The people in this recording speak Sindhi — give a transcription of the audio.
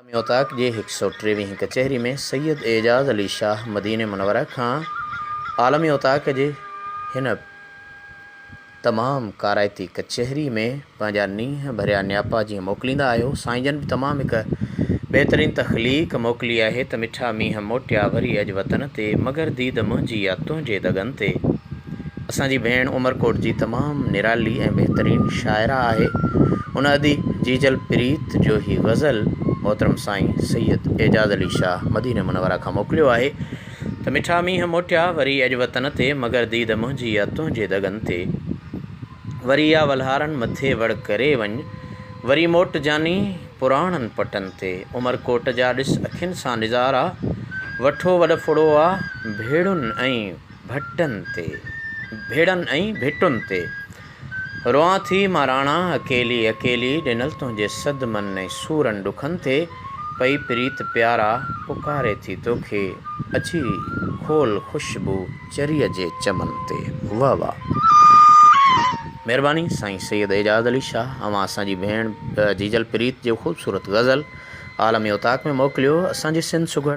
عالمي اوطاق جي هڪ سئو ٽيويهين ڪچهري ۾ سيد اعجاز علي شاهه مديني منوره کان عالمي اوطاق جي هن تمام ڪارائتي ڪچهري ۾ پنهنجا نينهن ڀريا نياپا جيئن موڪليندا آهيو سائين جن به تمام هڪ بهترين تخليق موڪلي آهي ته مٺا مينهن موٽيا وري اڄ وطن تي مگر ديد منهنجي آ تنهنجي دڳن تي. اسان جي ڀيڻ عمرڪوٽ جي تمام نرالي ۽ بهترين شاعره آهي. ان ادي جيجل پريت جو هي غزل محترم سائين سيد اعجاز علي شاهه مدينه منوره کان موڪليو آهي ته مٺا مينهن موٽيا وري اڄ وطن تي مگر ديد منهنجي آ تنهنجي دڳن تي وري آ ولهارن مٿي وڙ ڪري وڃ وري موٽ جاني پراڻن پٽن تي عمرڪوٽ جا ڏس اکين سان نظارا وٺو وڏ ڦڙو آ ڀيڙن ۽ ڀٽن تي، ڀيڙن ۽ ڀٽن تي. روئان ٿي مان راڻا اڪيلي اڪيلي ڏنل تنهنجي صدمن ۽ سورن ڏکن تي پئي پريت پيارا پڪاري ٿي توکي اچي کول خوشبو چريء جي چمن تي واه واه. مهرباني سائين سيد اعجاز علي شاهه اوهان اسان جي ڀيڻ جيجل پريت جو خوبصورت غزل عالمي اوطاق ۾ موڪليو اسان جي سنڌ سگهڙ.